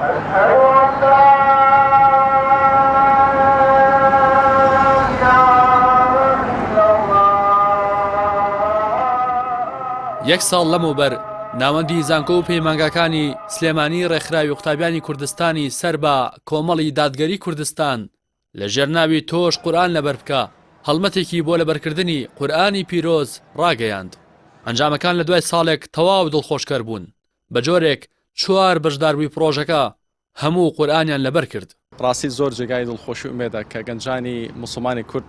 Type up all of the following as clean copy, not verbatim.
یەک ساڵ لەمەوبەر ناوەندی زانکۆ و پەیمانگاکانی سلێمانی ڕێکخراوی قوتابیانی کوردستانی سەر بە کۆمەڵی دادگەری کوردستان لە ژێر ناوی تۆش قورئان لەبەر بکە هەڵمەتێکی بۆ لەبەرکردنی قورئانی پیرۆز ڕاگەیاند. ئەنجامەکان لە دوای ساڵێک تەواو دڵخۆشکەر بوون، بە جۆرێک چوار بەشداربووی پڕۆژەکە هەموو قورئانیان لەبەر کرد. ڕاستی زۆر جێگای دڵخۆشی و ئومێدە کە گەنجانی موسڵمانی کورد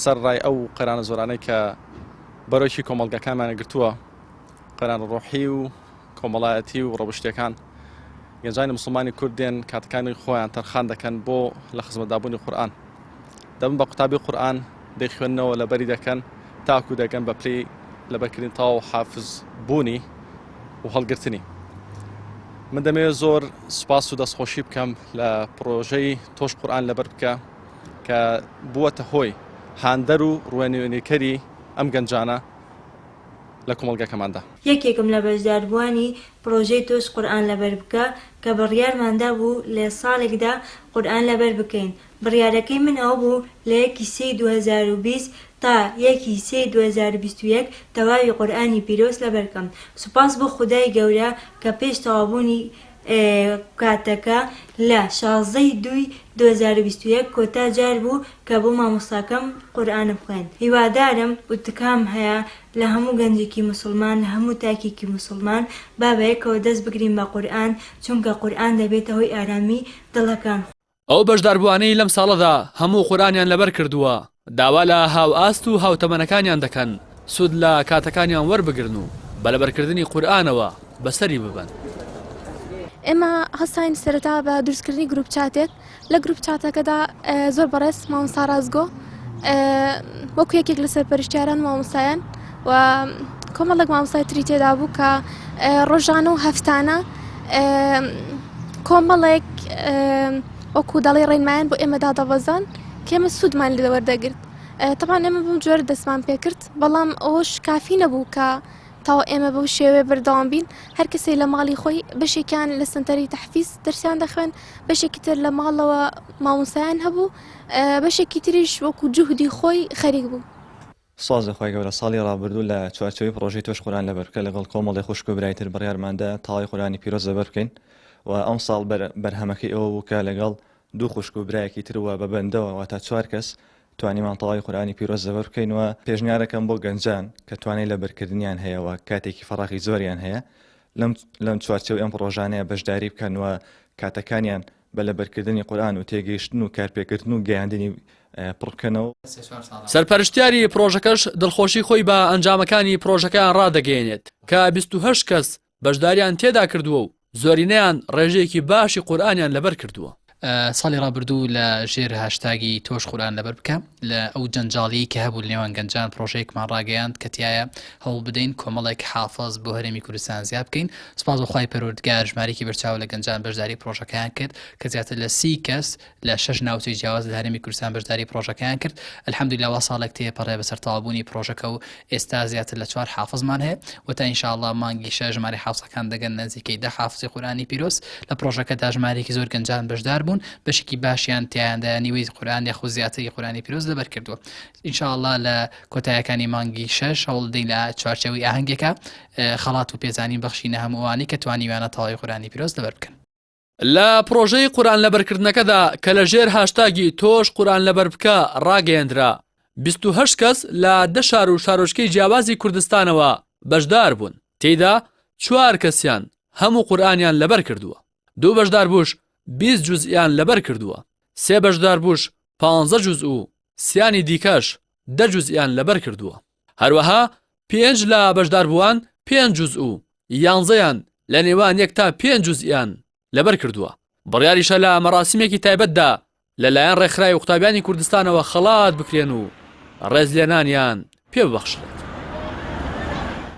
سەرەڕای ئەو قەیرانە زۆرانەی کە بەرۆکی کۆمەڵگاکانمانی گرتووە، قەیرانە ڕۆحی و کۆمەڵایەتی و ڕەوشتیەکان، گەنجانی موسڵمانی کورد دێن کاتەکانی خۆیان تەرخان دەکەن بۆ لە خزمەتدابوونی قورئان، دەبن بە قوتابی قورئان، دەیخوێننەوە، لەبەری دەکەن تاکو دەگەن بە پلەی لەبەرکردنی تەواو حافز بوونی و هەڵگرتنی. من دەمەوێت زۆر سوپاس و دەستخۆشی بکەم لە پڕۆژەی تۆش قورئان لەبەر بکە کە بووەتە هۆی هاندەر و ڕوێنوێنیکەری ئەم گەنجانە لە کۆمەڵگەکەماندا. یەکێکم لە بەشداربووانی پڕۆژەی تۆش قورئان لەبەر بکە کە بڕیارمان دابوو لە ساڵێکدا قورئان لەبەر بکەین، بڕیارەکەی من ئەوە بوو لە یەکی سێی 2020 تا یەکی سێی 2021 تەواوی قورئانی پیرۆز لەبەر کەم. سوپاس بۆ خودای گەورە کە پێش تەواوبوونی کاتەکە لە 16 ی دووی 2021 کۆتا جار بوو کە بۆ مامۆستاکەم قورئانم خوێند. هیوادارم و تکام هەیە لە هەموو گەنجێکی موسڵمان لە هەموو تاکێکی موسڵمان با بەیەکەوە دەست بگرین بە قورئان چونکە قورئان دەبێتە هۆی ئارامی دڵەکان. ئەو بەشداربووانەی لەم ساڵەدا هەموو قورئانیان لەبەر کردووە، داوا لە هاوئاست و هاوتەمەنەکانیان دەکەن سوود لە کاتەکانیان وەربگرن و بە لەبەرکردنی قورئانەوە بەسەری ببەن. ئێمە هەستاین سەرەتا بە دروستکردنی group chat ێک، لە group chat ەکەدا زۆر بەڕێز مامۆستا ڕاستگۆ وەکو یەکێک لە سەرپەرشتیاران مامۆستایان و کۆمەڵێک مامۆستای تری تێدا بوو کە ڕۆژانە و هەفتانە کۆمەڵێک وەکو دەڵی ڕێنمایان بۆ ئێمە دادەبەزان کێمە سوودمان لێ وەردەگرت تەبان ئێمە بەم جۆرە دەستمان پێکرد بەڵام ئەوش کافی نەبوو کە تا ئێمە بەو شێوەیە بەردەوام بین هەر کەسێک لە ماڵی خۆی بەشێکیان لە سنتەری تەحفیز دەرسیان دەخوێن بەشێکی تر لە ماڵەوە مامۆستایان هەبوو بەشێکی تریش وەکو جوهدی خۆی خەریک بوو. سوپاس لە خوای گەورە ساڵی ڕابردوو لە چوارچێوەی پڕۆژەی تۆش قورئان لەبەر بکە لەگەڵ کۆمەڵێ خوشک و برای تر بڕیارماندا تەواوی قورئانی پیرۆز لەبەر بکەین و ئەمساڵ بەرهەمەکەی ئەوە بوو کە لەگەڵ دوو خوشک و برایەکی تر و بە بەندەوە واتا چوار کەس توانیمان تەواوی قورئانی پیرۆز لەبەر بکەین و پێشنیارەکەم بۆ گەنجان کە توانای لەبەرکردنیان هەیە و کاتێکی فەراغی زۆریان هەیە لەم لەم چوارچێوەی ئەم پڕۆژانەیە بەشداری بکەن و کاتەکانیان بە لەبەرکردنی قورئان و تێگەیشتن و کارپێکردن و گەیاندنی پڕ بکەنەوە. سەرپەرشتیاری پڕۆژەکەش دڵخۆشی خۆی بە ئەنجامەکانی پڕۆژەکەیان ڕادەگەیەنێت کە 28 کەس بەشداریان تێدا کردووە و زۆرینەیان ڕێژەیەکی باشی قورئانیان لەبەر کردووە. ساڵی ڕابردوو لە ژێر هاشتاگی تۆش قورئان لەبەر بکە لە ئەو جەنجاڵیەی کە هەبوو لە نێوان گەنجان پڕۆژەیەکمان ڕاگەیاند کە تیایە هەوڵ بدەین کۆمەڵێک حافز بۆ هەرێمی کوردستان زیاد بکەین سوپاس بۆ خوای پەروەردگار ژمارەیەکی بەرچاو لە گەنجان بەشداری پڕۆژەکەیان کرد کە زیاتر لە سی کەس لە شەش ناوچەی جیاواز لە هەرێمی کوردستان بەشداری پڕۆژەکەیان کرد الحمدللە وا ساڵێک تێپەڕێ بەسەر تەواوبوونی پڕۆژەکە و ئێستا زیاتر لە چوار حافزمان هەیە و تا ئینشاءاللە مانگی شەش ژمارەی حافزەکان دەگەن نزیکەی دە حافزی قورئانی پیرۆز لە پڕۆژەکەدا ژمارەیەکی زۆر گەنجان بەشدار بوون بەشێکی باشیان تیایاندا نیوەی قورئان یاخود زیاتری قورئانی پیرۆز لەبەر کردووە ئینشاءاللە لە کۆتایەکانی مانگی شەش هەوڵ دەین لە چوارچێوەی ئاهەنگێکا خەڵات و پێزانین بەخشینە هەموو ئەوانەی کە توانیویانە تەواوی قورئانی پیرۆز لەبەر بکەن. لە پڕۆژەی قورئان لەبەرکردنەکەدا کە لە ژێر هاشتاگی تۆش قورئان لەبەر بکە ڕاگەیەندرا، 28 کەس لە دە شار و شارۆچکەی جیاوازی کوردستانەوە بەشدار بوون، تێیدا چوار کەسیان هەموو قورئانیان لەبەر کردووە، دوو بەشداربووش 20 جوزئیان لەبەر کردووە، سێ بەشداربووش پانزە جوزء و سیانی دیکەش دە جوزئیان لەبەر کردووە. هەروەها پێنج لە بەشداربووان پێنج جوزء و یانزەیان لە نێوان یەک تا پێنج جوزئیان لەبەر کردووە. بڕیاریشە لە مەراسیمێکی تایبەتدا لەلایەن ڕێکخراوی قوتابیانی کوردستانەوە خەڵات بکرێن و ڕێزلێنانیان پێ ببەخشرێت.